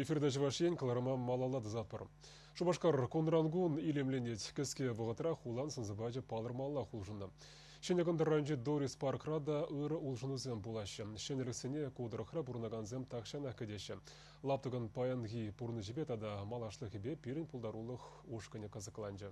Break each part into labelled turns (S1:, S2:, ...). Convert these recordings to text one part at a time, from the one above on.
S1: Эфирта Чӑваш Ен кӑларӑма малалла тӑсатпӑр. Шупашкар кунран-кун илемленет. Кӗске вӑхӑтра хулан сӑн-сӑпачӗ палӑрмаллах улшӑннӑ. Ҫӗнӗ кӑнтӑр районӗнчи Дорис паркра та ырӑ улшӑнусем пулаҫҫӗ. Ҫӗнӗлӗхсене ку тӑрӑхра пурӑнакансем тахҫанах кӗтеҫҫӗ. Лаптӑкӑн паянхи пурнӑҫӗпе тата малашлӑхӗпе пирӗн пултарулӑх ушкӑнӗ кӑсӑкланчӗ.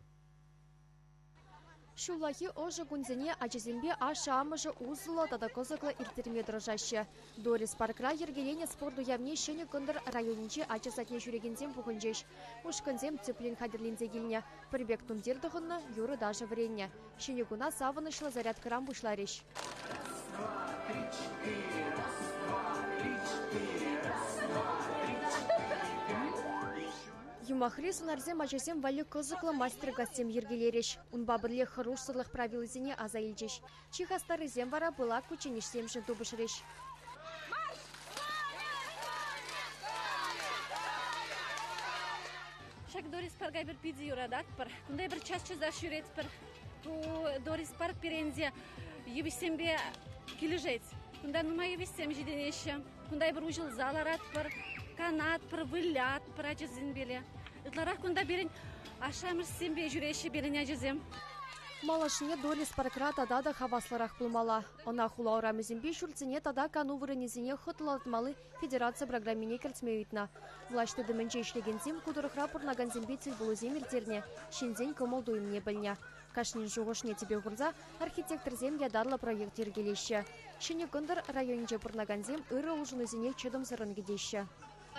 S2: Ҫуллахи ӑшӑ кунсене ачасемпе ашшӗ-амӑшӗ усӑллӑ тата кӑсӑклӑ ирттерме тӑрӑшаҫҫӗ. Дорис паркра йӗркеленӗ спорт уявне Ҫӗнӗ Кӑнтӑр районӗнчи ача садне ҫӳрекенсем пухӑнчӗҫ. Ушкӑнсем тӗплӗн хатӗрленсе килнӗ. Пӗр пек тумтир тӑхӑннӑ, юрӑ-ташӑ вӗреннӗ. Ҫӗнӗ куна савӑнӑҫлӑ зарядкӑран пуҫларӗҫ. Юмахри сӑнарсем ачасем валли кӑсӑклӑ мастер-классем йӗркелерӗҫ. Унпа пӗрлех хӑрушсӑрлӑх правилисене аса илчӗҫ. Чи хастаррисем вара пылак кучченеҫсемшӗн тупӑшрӗҫ.
S3: Ҫак Дорис парка эпир питӗ юрататпӑр. Кунта эпир час-часах ҫӳретпӗр. Ку Дорис парк пирӗнте йывӑҫсемпе килӗшет. Кунта нумай йывӑҫсем ҫитӗнеҫҫӗ. Кунта эпир уҫӑлса ларатпӑр, канатпӑр, вылятпӑр ачасемпеле. Ытларах кунта пирӗн ашшӗ-амӑшсемпе ҫӳреҫҫӗ пирӗн ачасем.
S2: Малашне Дорис паркра тата та хаваслӑрах пулмалла. Ӑна хула урамӗсемпе ҫуртсене тата кану вырӑнӗсене хӑтлӑлатмалли федераци программине кӗртме ыйтнӑ. Влаҫ тытӑмӗнче ӗҫлекенсем ку тӑрӑхра пурӑнакансемпе тӗлпулусем ирттернӗ, ҫынсен кӑмӑл-туйӑмне пӗлнӗ. Кашнин шухӑшне тӗпе хурса архитекторсем ятарлӑ проект йӗркелеҫҫӗ. Ҫӗнӗ Кӑнтӑр районӗнче пурӑнакансем ырӑ улшӑнусене чӑтӑмсӑррӑн кӗтеҫҫӗ.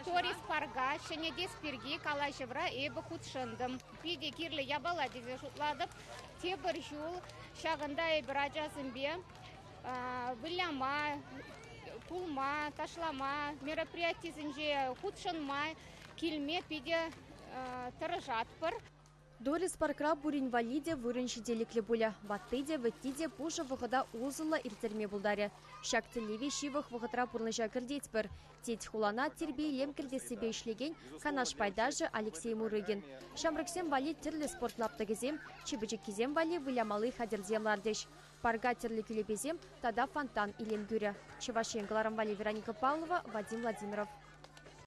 S4: Торис парка ҫӗнетес пирки калаҫӑвра эпӗ хутшӑнтӑм. Питӗ кирлӗ япала тесе шутлатӑп. Тепӗр ҫул ҫакӑнта эпир ачасемпе выляма, кулма, ташлама, мероприятисенче хутшӑнма килме питӗ тӑрӑшатпӑр.
S2: Дорис паркра пурин валли те вырӑн ҫителӗклӗ пулӗ. Ватти те, вӗтти те пушӑ вӑхӑта усӑллӑ ирттерме пултарӗ. Ҫак тӗллеве ҫывӑх вӑхӑтра пурнӑҫа кӗртетпӗр, тет хулана тирпей-илем кӗртессипе ӗҫлекен Канаш пайташӗ Алексей Мурыгин. Ҫамрӑксем валли тӗрлӗ спорт лаптӑкӗсем, чи пӗчӗккисем валли вылямалли хатӗрсем лартӗҫ. Парка тӗрлӗ кӳлепесем тата фонтан илем кӳрӗ. Чӑваш Ен кӑларӑм валли Вероника Павлова, Вадим Владимиров.